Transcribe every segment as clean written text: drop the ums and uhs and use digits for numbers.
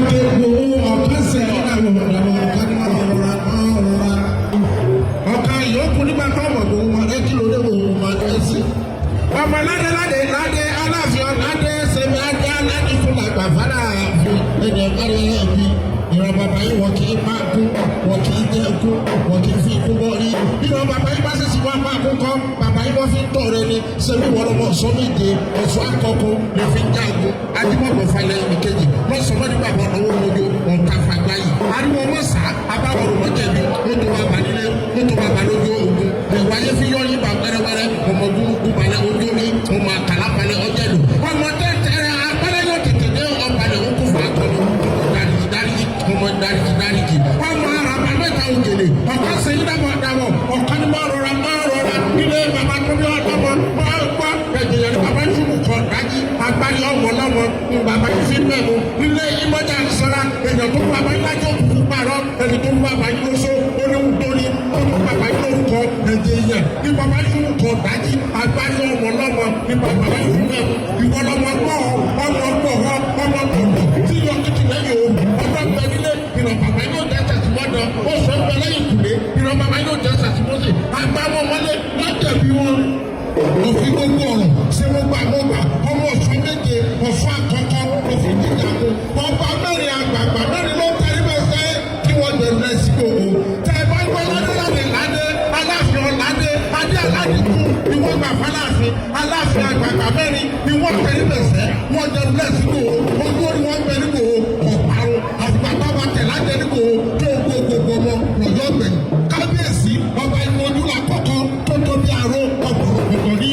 Òkè gbòó ọ̀kan sẹ́yìn náà wọ̀ ọ̀dàwọ̀ ọ̀kan ní ọ̀rọ̀ ọ̀rọ̀ ọ̀kan yòókù nígbà tó wọ̀ ló wọn ẹ kí ló dé wò wọn ẹ sí. Ọmọ ládé ládé ládé aláàfin ládé sẹmi adé aládé fún àgbà fara àfin ẹni ẹ̀kárí ẹ̀bí ìran bàbá yìí, wọ́n kì í máa kú, wọ́n kì í jẹ́ kú, wọ́n kì í fi ikú bọ́ rí. Ìran bàbá yìí bá ṣèṣì wá máa kú kọ́, bàbá yìí wọ́n fi ń tọ̀ rẹ ni. Sẹ́mi wọ́n lọ́mọ ọ̀ṣọ́ méje, ọ̀ṣọ́ akọ́kọ́ lè fi ń jágun ajímọ̀gbọ̀n falẹ̀ ìkejì lọ́sọ̀rọ̀ nígbà bọ̀ lọ́wọ́ mojo ọ̀tá fagbá yìí. Ariwo mọ̀sá abáwọ̀rọ̀ mọ̀jẹ̀bi ó tó wà balẹ̀, ó tó wà balẹ̀ ojú ogun ẹ̀wọ̀ ayé fi yọ yín bá wẹ́rẹ́wẹ́rẹ́. Ọmọ burúkú balẹ̀ ojú orí, ọmọ àkàlà balẹ̀ ọjẹ́lu, ọmọ tẹ́tẹ́rẹ́ abẹ́rẹ́ yóò tètè dé ọbalẹ̀ òkú fún akọni dáríjì dáríjì, ọmọ dáríjì dáríjì, ọmọ araba mẹ́ta ògèlè ọ̀kan sẹ́yìn dábọ̀ dábọ̀ ọ̀kan ní máa rọra máa rọra nílé bàbá tó bí ọlọ́mọ máa gbọ́ ẹ̀jẹ̀ yẹn. Bàbá ìṣubú kọ dájí agbárí ọmọ ọlọ́mọ ní bàbá yìí fi mẹ́mu nílé ìmọ̀jà sọ́ra. Èèyàn tó bàbá yìí lájọ́ òkùnkùn pààrọ̀ ẹni tó bàbá yìí lóso oníwùdórí tó bàbá yìí lórúkọ ẹ̀jẹ̀ yẹn ní bàbá ìṣubú kọ dájí agbárí ọmọ ọlọ́mọ ní bàbá yìí fi mẹ́mu. Ìwọ lọmọ gbọ́ ọmọ gbọ́ ọmọ gbọ̀ngàn tí yọ kìtì lẹ́yìn òru ọdọ́ bẹ nílé. Ìrọ̀ bàbá yóò jẹ́ sàtìmọ́dọ̀ ó sọ ń bẹ lẹ́yìn kùlé. Ìrọ̀ bàbá yóò jẹ́ sàtìmọ́sì àgbà wọn wọlé lájẹ̀bi wọn òfin gbogbo ọ̀rọ̀ ṣé mo gbà mo gbà. Ọmọ ọ̀ṣọ́ méje, ọ̀ṣọ́ àkọ́kọ́ òfin jíjà mu. Ọba mẹ́rin, àgbààgbà mẹ́rin ló tẹ̀lé bẹ́sẹ̀ kí wọ́n bẹ̀rù rẹ̀ sí gbogbo. Tẹ̀ ẹ bá gbọ́ ládé ládé ládé aláàfin ọ̀ládé adé aládìkú ni wọ́n gbà fáláàfin. Aláàfin àgbààgbà mẹ́rin ni wọ́n tẹ̀lé bẹ́sẹ̀, wọ́n jẹ̀rù rẹ̀ sí gbogbo. Ojú orí wọn bẹ ní gbogbo ọ̀parun àfìgbà tó bá tẹ̀ lájẹ ní gbogbo tó gbogbo ọmọ lọ́yọ́ gbẹ̀yìn. Kábíyèsí ọba ìmọ̀jú làkọ́kọ́ tó tóbi àrò ọ̀pọ̀lọpọ̀ ní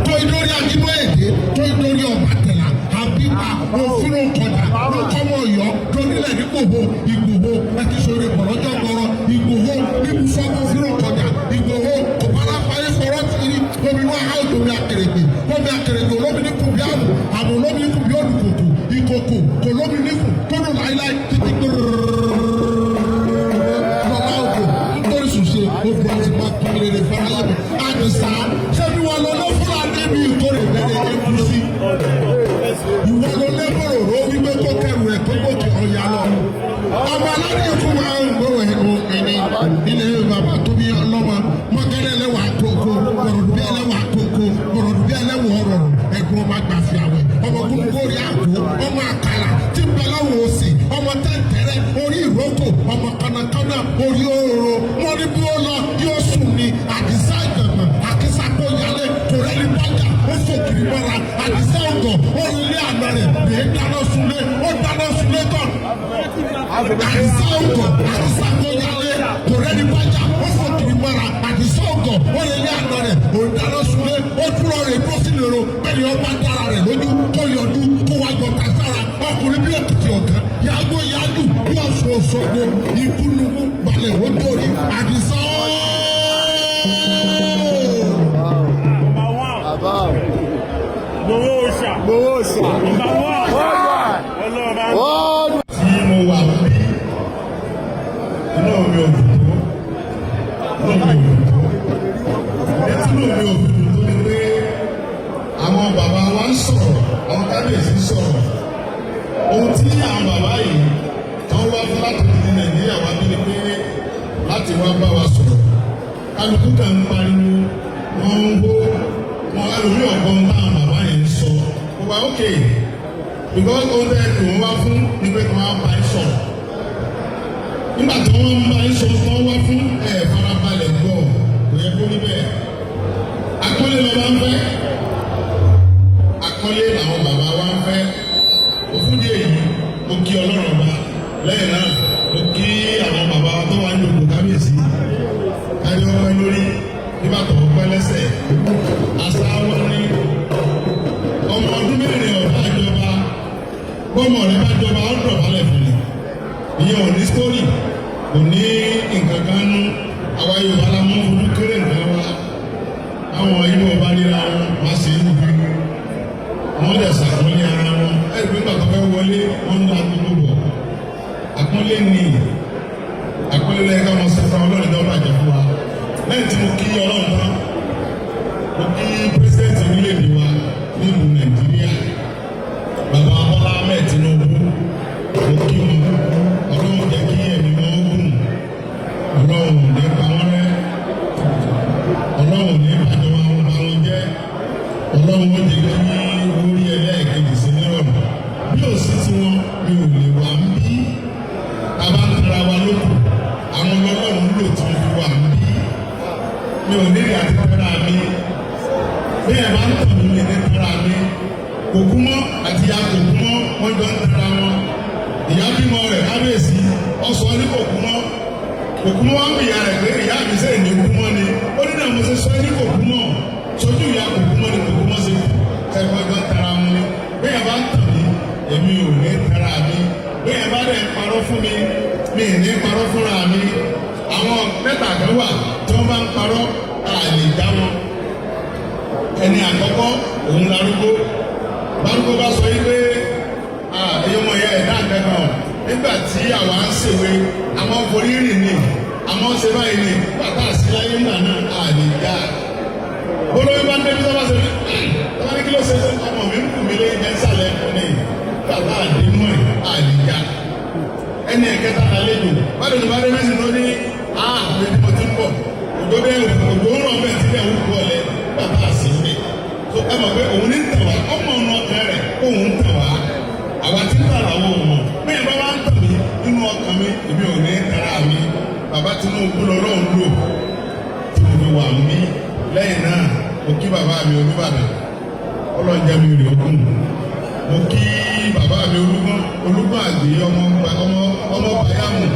tó ìdórí ajímọ̀ èdè tó ìdórí ọba tẹ̀lá àbípa òfin kọjá lókọ́mọ ọ̀yọ́ tó nílẹ̀ ní Ìgbòho. Ìgbòho ẹtí sọ̀rọ̀ ìbọ̀lọ́jọ́ gbọ́rọ̀ Ìgbòho níbùsọ̀ òfin kọjá. Ìgbòho kòbálápáyé fọ̀rọ̀ tìrì omi inú ahá omi akèrègbè, omi akèrègbè olómi ní kùbí àmù àmù olómi ní kùbí olùkòkò ìkòkò kò lómi níkù tó dùn láíláí títí gbòòrò lọ́lá òkò nítorí ṣùṣe odò àti máa kún rere fáráyé mi. Àdìsá, ṣé bí wọn lọ lọ fúlàní bí ìkórè bẹ̀rẹ̀ ẹ̀kú sí ìwọ ló lébòrò wípé kó kẹrù ẹ̀ kó gòkè ọ̀yà lọ. Ọmọ aládé ikú máa ń gbọ́ ẹni ilé bàbá tó bí ọlọ́mọ mọ́kẹ́lẹ́ ẹlẹ́wà kókó gbọ̀rọ̀dùbí ẹlẹ́wà kókó gbọ̀rọ̀dùbí ẹlẹ́wà ọ̀rọ̀ ẹ̀gbọ́n ọmọ àgbàfi àwẹ̀ ọmọ gúngóri àgbo ọmọ àkàlà tí ń bẹ lọ́wọ́ òsì ọmọ tẹ́ntẹ́rẹ́ orí ìrókò ọmọ kànákànná orí òróró. Wọn ní bí ó lọ yóò sùn ní. Àdìsá ìgbàgbọ́n àkísà kó yálé kò rẹ́ni bájà ó fòkìrì mọ́ra. Àdìsá ọ̀gọ̀ ó rí ilé àná rẹ̀ lè dáná sunlé, ó dáná sunlé tán. Àdìsá ọ̀gọ̀ àkísà kó yálé kò rẹ́ni bájà ó fòkìrì mọ́ra. Àdìsá ọ̀gọ̀ ó rí ilé àná rẹ̀ ó dáná sunlé, ó dúró rẹ̀ dúró sí lèrò bẹ́ẹ̀ ni ọba dára rẹ̀ lójú kó yọjú kó wá jọ kàsára ọkùnrin bí òkìtì ọ̀gán yàgò yájú bí Ọ̀ṣun Òṣogbo ìkúnnukú balẹ̀ ó dórí àdìsá ooo. Number one. Gbowó ṣà. Gbowó ṣà. Number one. Ọlọ́run bá ń Tí mo wà bí, inú mi ò dùn tó, inú mi ò dùn tó. Inú mi ò dùn tó ni pé àwọn bàbá wa ń sọ̀rọ̀, àwọn kábíyèsí ń sọ̀rọ̀. Ohun tí àwọn bàbá yìí tó ń wá fún láti di Nàìjíríà wá bí ni pé láti wá bá wa sọ̀rọ̀. Kálukú kan ń pariwo, wọ́n ń hó wọn, ẹlòmíì ọ̀gbọ́n táwọn bàbá yẹn ń sọ. Kò wá okay because ohun tẹ́ ẹ pè wọ́n wá fún ni pé kí wọ́n á bá yín sọ̀rọ̀. Nígbà tí wọ́n ń bá yín sọ tí wọ́n wá fún ẹ̀ farabalẹ̀ gbọ́, kò yẹ kó rí bẹ́ẹ̀. Àpọ́nlé lọ́ba ń fẹ́, àpọ́nlé làwọn bàbá wa ń fẹ́. Òfin díẹ̀ yìí, mo kí Ọlọ́run ọba. Lẹ́yìn náà, mo kí àwọn bàbá wa tó wà ní òkú. Kábíyèsí, kájí ọpẹ́ lórí nígbà tó ọpẹ́ lẹ́sẹ̀. Àṣà wọn ní ọmọ ọdún 4 ọ̀dọ́ àjọba bọ́mọ rẹ bá jọba, ó dọ̀bálẹ̀ fún ni. Ìyẹn ò ní story, kò ní nǹkan kan nú. Àwa Yorùbá la mú fojú kéré nǹkan wa. Àwọn inú ọba ríra wọn wá sí níbi wọn dẹ̀ sàpọ́nlé ara wọn. Ẹ̀rí pé nígbà tó fẹ́ wọlé, wọ́n ń la gbogbo bọ̀. Àpọ́nlé ni àpọ́nlé lẹ́yìn ká máa ṣe fún Ọlọ́run ìjọba bàjẹ́ fún wa. Lẹ́yìn tí mo kí Ọlọ́run tán, mo kí president orílẹ̀-èdè wa nílùú Nàìjíríà, bàbá Bọ́lá Ahmed Tinubu. Mi ò lè wà ń bí. Bàbá ń tara wa lóko, àwọn ọlọ́run lò tí mo fi wà ń bí. Mi ò ní àti tẹ́ra mi. Bí ẹ bá ń tọ̀ mí, mi ní tẹ́ra mi. Kòkúmọ́ àti ìyá Kòkúmọ́, wọ́n jọ ń tẹ́ra wọn. Ìyá bímọ rẹ̀, kábíyèsí, ọ̀sọ́ ní Kòkúmọ́. Kòkúmọ́ wá ń bì ìyá rẹ̀ pé, "Ìyá mi, sẹ́yìn ní kúmọ́ ni?" Ó ní náà mo ṣe sọ ní Kòkúmọ́. Sojú ìyá Kòkúmọ́ ni Kòkúmọ́ ṣe kú. Kẹ́kọ̀ọ́ jọ ń tẹ́ra wọn ni. Bí ẹ bá ń tọ̀ mí, èmi ò ní tẹ́ra mi. Bí ẹ bá dẹ̀ ń parọ́ fún mi, mi ì ní parọ́ fúnra mi. Àwọn mẹ́ta kan wà tí wọ́n bá ń parọ́, a lè já wọn. Ẹni àkọ́kọ́, òun larúgbó. Bárúgbó bá sọ yí pé ẹ̀yin ọmọ ìyá ẹ̀dá kankan, nígbà tí àwa ń ṣèwé, àwọn forí rìn ni, àwọn ṣe báyìí ni, bàtà sí láyé ńgbà náà, a lè já. Olóyún bá ń débi tó bá ṣe tó bá ní kí ló ṣe, ọmọ mi ń kù mí lé ẹ̀ ń sàlẹ̀ ẹ̀kọ́ ni, bàtà àdínú ẹ̀, a lè já. Ẹni ẹ̀kẹta lálejò. Báwo ni bá dé mẹ́sìn tó ní mi tí mo ti ń bọ̀, òjò bẹ́ẹ̀, òjò ń rọ̀ bẹ́ẹ̀ sílẹ̀ ń kú ọ̀lẹ́, bàtà sí mi tó ẹ mọ̀ pé òun ní ń tàn wá, ọmọ ọ̀nà ọkàn rẹ̀ òun ń tàn wá. Àwa tí ń tàn àwọn ò mọ̀. Bẹ́ẹ̀ bá wá ń tàn mí nínú ọkàn mi, èmi ò ní tara mi. Bàbá Tinubu lọ́lọ́run lò tí mo fi wà mí. Lẹ́yìn náà, mo kí bàbá mi Olúbàdàn, ọlọ́njẹ́ mi rè ogún. Mo kí bàbá mi Olúgbọ́n, Olúgbọ́n àgbè, ọmọ ọmọ ọmọ bàyàmù.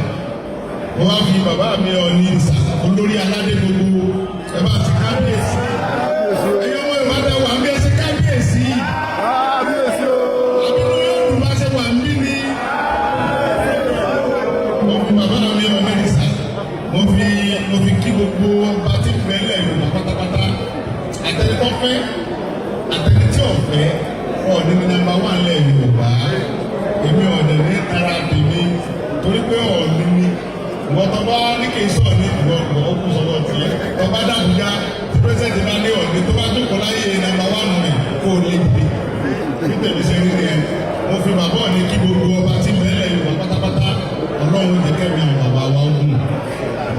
Mo wá fi bàbá mi Ọ̀ọ̀ni ìsà, olórí aládé gbogbo. Ẹ bá ti kábíyèsí. Ẹ̀yin ọmọ Ìbàdàn wà ń bí, ẹ ṣe kábíyèsí. Kábíyèsí o. Àbínú yóò dùn bá ṣe wà ń bí ni. Mo fi bàbá mi Ọ̀ọ̀ni ìsà, mo fi kí gbogbo ọba tí ń bẹ lẹ̀ Yorùbá pátápátá, àtẹni tó fẹ́, àtẹni tí ò fẹ́. Ọ̀ọ̀ni ní number one lẹ̀ Yorùbá. Èmi ọ̀dẹ̀ ní tara tèmi torí pé Ọ̀ọ̀ni ni. Ìwọ tó bá ní kí n sọ̀ ní ìwọ ìwọ ó kú sọ́wọ́ tiẹ̀. Tó bá dàbújá tí president bá ní Ọ̀ọ̀ni tó bá jókòó láyé number one rẹ̀, kó o lè dìde. Bí tèmi ṣe rí nìyẹn. Mo fi bàbá Ọ̀ọ̀ni kí gbogbo ọba tí ń bẹ lẹ̀ Yorùbá pátápátá. Ọlọ́run jẹ́ kẹ́mi àwọn bàbá wa ogun.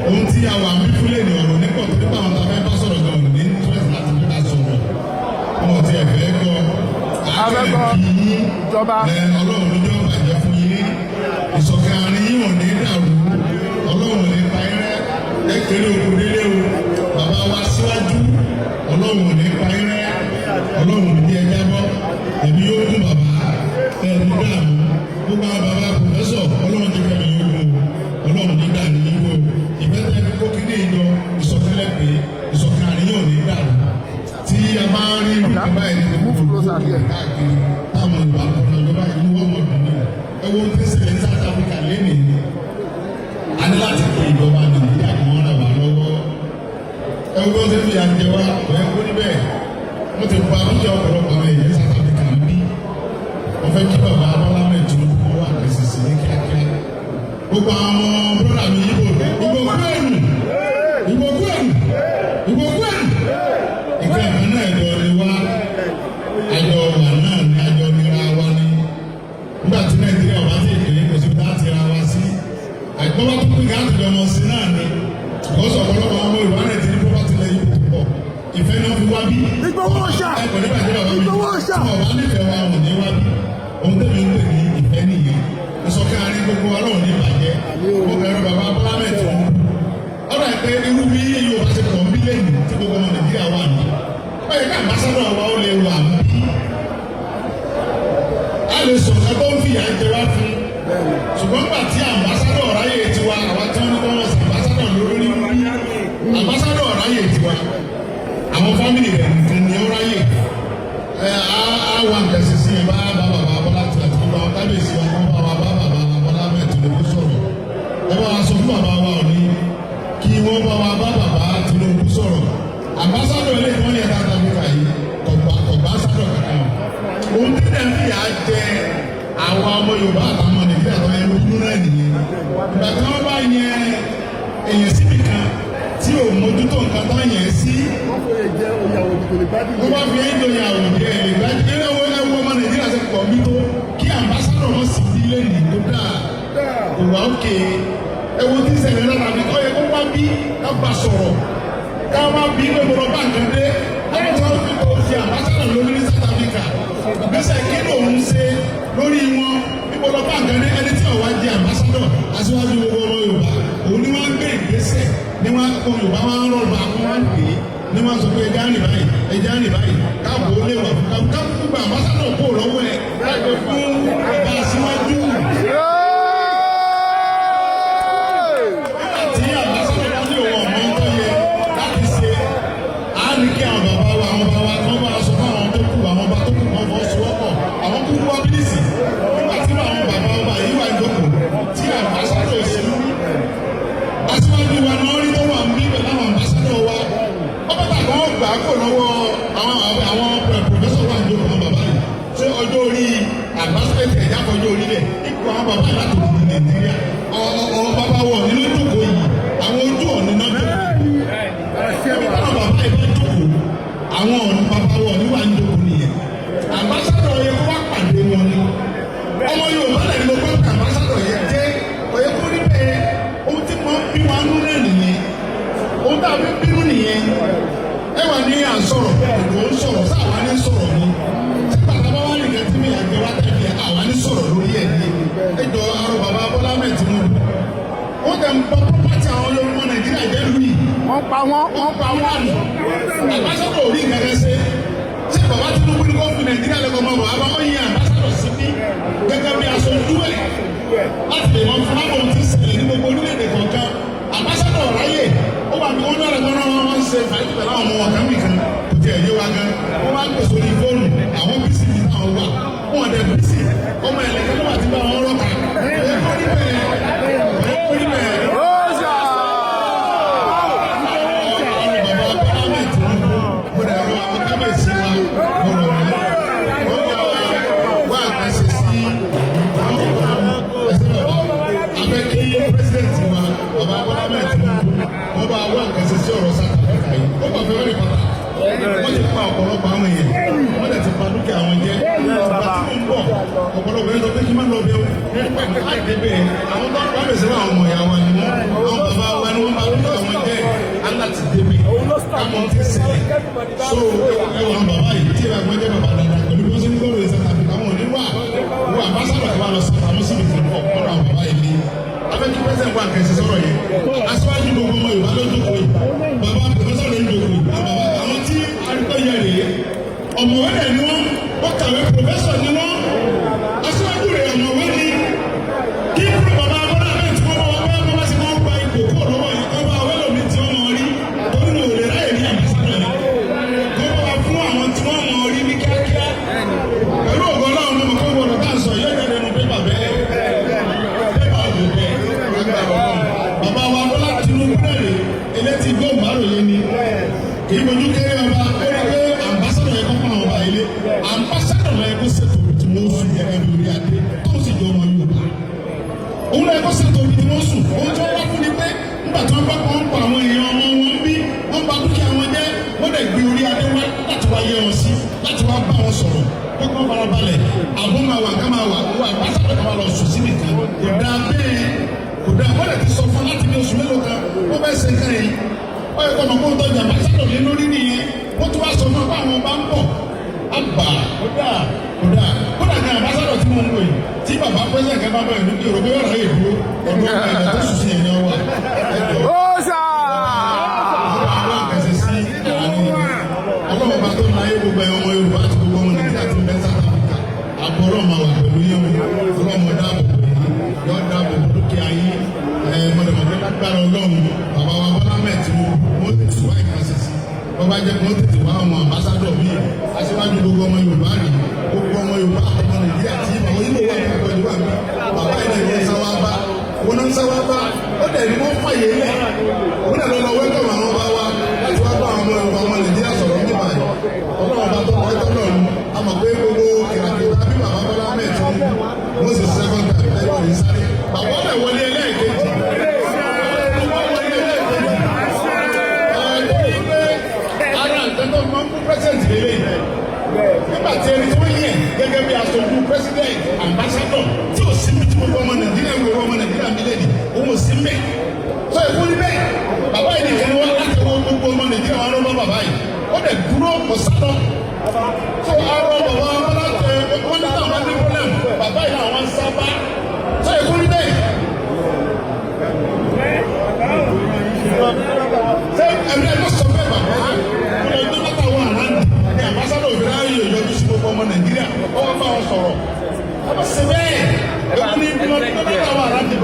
Ohun tí a wà mí fúlẹ̀ ní ọ̀rọ̀ nípò tó nípa àwọn tá a fẹ́ bá sọ̀rọ̀ gan ní interest láti fi ká sọ̀rọ̀, wọn ò tiẹ̀ fẹ́ gbọ́. Afẹ́gbọ́ kí yín ìjọba. Ẹ Ọlọ́run ló jẹ́ ọ̀bàjẹ́ fún yín. Ìṣọ̀kan àárín yín ò ní dàrú. Ọlọ́run ò ní pa yín rẹ́. Ẹ kéré òkú délé o. Bàbá wa síwájú, Ọlọ́run ò ní pa yín rẹ́. Ọlọ́run ò ní jẹ́ jábọ́. Èmi yóò gún bàbá ẹ ní dààmú. Gbogbo àwọn bàbá professor, Ọlọ́run ti fẹ́ mi yóò gún o. Ọlọ́run ní dààmú yín o. Ìfẹ́ tẹ́ fi kó kíní ìjọ ìṣọ̀kan lẹ́pẹ́, ìṣọ̀kan àárín yóò ní dàrú. Tí a bá rí irú ìjọba yìí ní Move closer here. káàkiri táwọn Yorùbá kọ́ra ìjọba ìlú wọn mọ̀ dùn ní. Ẹ wo tí ń ṣẹlẹ̀ ní South Africa lénìí. A ní láti pe ìjọba Nàìjíríà kí wọ́n ràn wá lọ́wọ́. Ẹ wo bí wọ́n ṣe fi àjẹ wa kò yẹ kó níbẹ̀. Wọ́n ti ba dúkìá ọ̀pọ̀lọpọ̀ àwọn èèyàn South Africa ń bí. Wọ́n fẹ́ kí bàbá Bọ́lá Ahmed Tinubu kó wà lẹ́sìsì ní kíákíá. Gbogbo àwọn brother mi Ìgbò, Ìgbò kwenu, Ìgbò kwenu, Ìgbò kwenu. Ìkẹ́ ìkan náà ẹ̀jọ̀ ni wá, àjọ wà náà ni, àjọ nira wa ni. Nígbà tí Nàìjíríà wá sí ìpínlẹ̀, kò síbi láti ra wa sí. Àìpọ́n bá tún pín káàtì ọmọ sí náà ni. Because ọ̀pọ̀lọpọ̀ ọmọ Yorùbá náà ti ní property lẹ́yìn tó pọ̀. Ìfẹ́ náà fi wá bí. Ìgbòho ṣà. Ẹ kò ní bàjẹ́ bàbá mi. Ìgbòho ṣà. Tí wọ́n bá nífẹ̀ẹ́ wa, wọn ò ní wá bí. Ohun tẹ́mi ń pè ní ìfẹ́ nìyẹn. Ìṣọ̀kan àárín gbogbo wa náà ní ìbàjẹ́. Mo bẹ̀rù bàbá Bọ́lá Ahmed Tinubu. Ọ̀rọ̀ ẹ̀ pé irú bí Yorùbá ṣe pọ̀ ń bí lẹ́yìn tí gbogbo ọmọ Nàìjíríà wà ní. Ó yẹ ká ambassador wa ó lè wà ń bí. A lè sọ̀kan tó ń fìyà jẹ wá fún. Ṣùgbọ́n nígbà tí ambassador ráyè tiwa, àwa tí wọ́n ní kọ́ wọ́n sí ambassador lórí ń bí. Ambassador ráyè tiwa. Àwọn family rẹ̀ nìkan ni ó ráyè. Ẹ á wà nǹkan ṣe sí ẹ bá bá bàbá Bọ́lá tí àti gbogbo àwọn kábíyèsí wa kọ́ bá wa bá bàbá Bọ́lá Ahmed Tinubu sọ̀rọ̀. Ẹ bá wa sọ fún bàbá wa òní kí wọ́n bá wa bá bàbá Tinubu sọ̀rọ̀. Ambassador ilé ìwọ́n yẹn South Africa yìí kọ̀gbà kọ̀gbà sádọ̀ kankan. Ohun tí dẹ̀ ń fìyà jẹ àwọn ọmọ Yorùbá àtàwọn Nàìjíríà tó yẹ lójú náà nìyẹn. Ìgbà tí wọ́n bá yẹn èèyàn síbì kan tí ò mójútó nǹkan tó yẹn sí, Wọ́n fòye jẹ́ oyè àwọn òdìgbò lè gbádùn. Wọ́n bá fi ẹ́ jọyọ̀ àwòdì ẹ̀ lè gbájú. Ẹ wo, ẹ wo ọmọ Nàìjíríà ṣe pọ̀ mí tó, kí ambassador wọn sì bí lẹ́nìí tó dáa kò wá òkè. Ẹ wo tí ń ṣẹlẹ̀ lára mi kọ́ yẹ kó wá bí ká bá sọ̀rọ̀, ká wá bí pé mo lọ bá nǹkan dé. Láti tí wọ́n fi kó fi ambassador lórí ní South Africa, ìgbésẹ̀ kí lòun ṣe lórí wọn bí mo lọ bá nǹkan. Ní wọ́n kó Yorùbá wọn rọ̀bà kó wọ́n pè é ní wọ́n sọ pé ẹja rìn báyìí, ẹja rìn báyìí, káàbò ó lè wà fún káàbò káàbò gba ambassador kó lọ́wọ́ ẹ̀ láti fún ọba aṣíwájú. Nígbà tí ambassador bá ní òun ọ̀mọ́ tó yẹ láti ṣe, á ní kí àwọn bàbá wa, àwọn bàbá wa kán bá sọ fún àwọn tó kù, àwọn ọba tó kù kan fọ́ sowọ́pọ̀, àwọn kúkú wá bílíìsì. Nígbà tí àwọn bàbá wa yìí wà jókòó tí ambassador ṣe ń aṣíwájú wa náà rí tó wà ń bí pẹ̀lú àwọn ambassador wa, ọba tàbí wọn gbà á kò lọ́wọ́ àwọn professor wà ní àwọn bàbá yìí. Ṣé ọjọ́ orí ambassador ẹ̀já fọjọ́ orí rẹ̀ ipò àwọn bàbá yìí láti òdìdí Nàìjíríà ọ bàbá wọ̀ nínú jókòó yìí, àwọn ojú ọ̀nì náà jókòó ibi táwọn bàbá yìí bá jókòó, àwọn ọ̀nì bàbá wọ̀ níwà ń jókòó nìyẹn. Ambassador yẹ kó wá pàdé wọn ni. Ọmọ Yorùbá lẹ́nu ló gbọ́ pé ambassador yẹn jẹ́ ọ̀yẹ́ kó rí bẹ́ẹ̀. Ohun tí mo ń bí wa nú náà nìyẹn, ohun tá a fi ń bínú nìyẹn. Ẹ wà ní à ń sọ̀rọ̀, èdè ń sọ̀rọ̀ sáà ní sọ̀rọ̀ ni tí bàbá bá wà nìkan tí mi àgbẹ̀ wá tẹ̀lé àwa ní sọ̀rọ̀ lórí ẹ̀ ní ẹjọ́ arọ. Bàbá Bọ́lá mẹ́ẹ̀ Tinubu, wọ́n tẹ̀ ń bọ́ property àwọn ọmọ Nàìjíríà jẹ́ lù yìí. Wọ́n pa wọ́n. Wọ́n pa wọ́n àná, ambassador ò rí nǹkan kan ṣe. Ṣé bàbá Tinubu ní kó fi Nàìjíríà lẹ́kọ̀ọ́ mọ́ bàbá ó yin ambassador sí ní gẹ́gẹ́ bí aṣojú ẹ̀ láti lè mọ fún àwọn ohun tí ń ṣẹlẹ̀ ní gbogbo orílẹ̀-èdè kọ̀ọ̀kan? Ambassador ráyè, ó wà ní wọn náà lọ́wọ́, wọn ń ṣe fàájì pẹ̀lú àwọn ọmọ wọn kan nìkan, kò tiẹ̀ yé wa gan. Wọ́n máa ń pèsè orí fóònù, àwọn busy ní táwọn wà, wọn dẹ̀ busy. Ọmọ ẹ̀lẹ́kẹ́ ló wà tí bá wọn rọ́ọ̀kà. Ẹ̀ kó rí bẹ́ẹ̀, ẹ̀ kó rí bẹ́ẹ̀. Òòṣà. Ọ̀rọ̀ bàbá Bọ́lá Ahmed Tinubu, mo dẹ̀ rọ àwọn kábíyèsí wa, mo rọ̀ wọ́n. Ó yà wá àkànṣe sí ẹsẹ̀ bàbá abẹ́ kí president wa, bàbá Bọ́lá Ahmed Tinubu, wọ́n bá wá àkànṣe sí ọ̀rọ̀ South Africa yìí. Ó bà fẹ́ wẹ́rẹ́ pàtàkì. Wọ́n ti pa ọ̀pọ̀lọpọ̀ àwọn èèyàn, wọ́n dẹ̀ ti pa dúkìá wọn jẹ́. Ìgbà tí mo ń bọ̀, ọ̀pọ̀lọpọ̀ yẹn sọ pé kí n má lọ bẹ́ẹ̀ láì débẹ̀. Àwọn tó ń bá bẹ̀sẹ̀ àwọn ọmọ ìyá wa ni wọ́n, àwọn bàbá wa ni wọ́n bá dúkìá wọn jẹ́ aláti débẹ̀ káwọn ti ṣẹlẹ̀. So ẹwà bàbá yìí tí ìlànà jẹ́ bàbá dáadáa pẹ̀lú bí wọ́n ṣe ń gbọ́rọ̀ yìí, South Africa wọn ò ní wà wọ́n. Ambassador tó wà lọ sí àwọn síbi kan ọ̀pọ̀lọpọ̀ àwọn bàbá yìí ní abẹ́kí president wà kẹsì sọ̀rọ̀ yẹn. Aṣíwájú gbogbo ọmọ Yorùbá ló jókòó yìí, bàbá professor ló ń jókòó yìí, bàbá àwọn tí arúgbó yẹ rèé, ọ̀mọ̀wé rẹ̀ ni wọ́n, wọ́n kàwé, professor ni wọ́n. Aṣíwájú rẹ̀ ọ̀mọ̀wé ni. Kí kúrò bàbá Bọ́lá bẹ́ẹ̀ tí wọ́n bá wọ́n bá wọ́n bá sì wọ́n gba ipò kúrò lọ́wọ́ yìí, kọ́ bá wẹ́lòmí tí wọ́n mọ̀ rí, torí wọn ò lè ráyè ní ambassador yẹn, kọ́ bá wa fún àwọn tí wọ́n mọ̀ rí ní kíákíá. Pẹ̀lú ògo Ọlọ́run, mo mọ̀ pé wọ́n tá à ń sọ yóò jáde nínú pépà bẹ́ẹ̀, pépà ògùn bẹ́ẹ̀ lágbára Ọlọ́run. Bàbá wa Bọ́lá Tinubu náà rè elétí gbóhùnmáròyé ni, kì í mojú kéré ọba. Ó rí pé ambassador yẹn kọ́ fún àwọn ọba ilé, ambassador yẹn kó ṣètò tí wọ́n sùn gẹ́gẹ́ bí orí adé tó sì jọ ọmọ Yorùbá. Òun náà kó ṣètò ibi tí wọ́n sùn. Ohun tí wọ́n wá fún ni pé nígbà tí wọ́n bá kọ́ ń pa àwọn èèyàn ọmọ wọn bí wọ́n bà dúkìá wọn jẹ́, wọ́n dẹ̀ gbé orí adé wá láti wá yẹ wọn sí, láti wá bá wọn sọ̀rọ̀ pé kí wọ́n farabalẹ̀, àbọ̀ máa wà ká máa wà wọ́n. Ambassador kan máa lọ sùn síbi kan, kò dáa bẹ́ẹ̀, kò dáa. Wọ́n lè ti sọ fún láti ní oṣù mélòó kan wọ́n fẹ́ ṣe nǹkan yìí. Wọ́n yẹ kó ọmọ kó ń tọ́jú ambassador lé lórí nìyẹn. Wọ́n tún wá sọ fún wa pé àwọn bá ń bọ̀ àbà. Kódà kódà kódà ní ambassador tí mo ń wò yìí, tí bàbá president kan bá bẹ̀rẹ̀ ní Yorùbá yọ̀rọ̀ yìí dúró ọdún ẹ̀jẹ̀ tó sùn sí ẹ̀yàn wà ẹ̀jọ̀. Òòṣà. Àwọn àkànṣe sí àárín Ọlọ́run bá tó ń láyé gbogbo ẹ̀, ọmọ Yorùbá àti gbogbo ọmọ Nàìjíríà ti ń bẹ́ South Africa, àbọ̀ Ọlọ́run máa wà pẹ̀lú yín o. Ọlọ́run dáàbò bò yín, yọ dáàbò bò dúkìá yín. Ẹ̀ mọ̀dẹ̀mọ̀dẹ́ lágbára Ọlọ́run, bàbá wa Bọ́lá mẹ́ẹ̀ Tinubu, wọ́n tètè wá ìkànṣe sí. Wọ́n bá jẹ́ kí wọ́n tètè wá àwọn ambassador míì. Aṣíwájú gbogbo ọmọ Yorùbá rí, gbogbo ọmọ Yorùbá àtọmọ Nàìjíríà tí àwọn Ìgbò wà ní ọgbọ́n ìwà mi, bàbá yìí náà ní sáwá bá wọn náà ń sáwá bá ó dẹ̀ ní wọ́n fàyè lẹ̀. Òun náà lọ lọ wẹ́kọ̀mù àwọn ọba wa láti wá bá àwọn ọmọ Yorùbá, ọmọ Nàìjíríà sọ̀rọ̀ nípa ẹ̀. Ọlọ́run bá tó wọ́n tọ́ náà lu a mọ̀ pé gbogbo kìràkìtà bí bàbá Bọ́lá mẹ́ẹ̀ Tinubu wọ́n sì second time lẹ́yìn òní sáré bàbá ọ̀bẹ wọlé ẹlẹ́ẹ̀kejì, wọ́n wọlé ẹlẹ́ẹ̀kejì. Ẹ̀ pé ara nǹkan tó máa ń fún president lélẹ́yìn, nígbà tí ẹni tó yẹ gẹ́gẹ́ bí aṣojú president, ambassador tí ò sí tí gbogbo ọmọ Nàìjíríà ń gbogbo ọmọ Nàìjíríà mílíọ̀nù òun ò sí mẹ́ tó ẹ̀kú ní.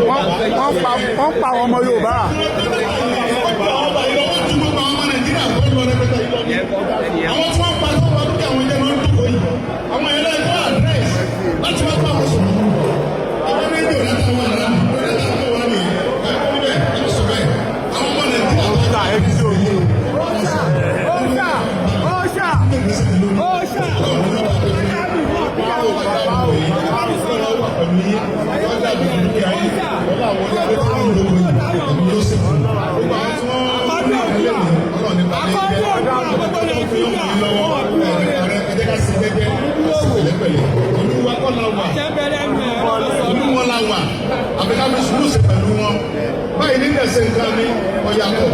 Wọ́n pa àwọn ọmọ Yorùbá. Àwọn tí wọ́n pa tó wà lókè, àwọn ilé máa ń dúkòó yìí, àwọn ilé ẹ̀kọ́ address láti wá bá àwọn sọ̀rọ̀. Ẹgbẹ́ rédíò látàwọn ará látàwọn wà ní ẹ̀kọ́ níbẹ̀, ẹ̀ sọ bẹ́ẹ̀, àwọn ọmọ Nàìjíríà tó Ọ̀ṣà ẹ ti sọ. Ọ̀ṣà, ọ̀ṣà, ọ̀ṣà, ọ̀ṣà. Ìlú wọn la wà, àfi ká fi sùúrù sí pẹ̀lú wọn báyìí. Ní ẹsẹ̀ nǹkan mi ọ̀yàtọ̀.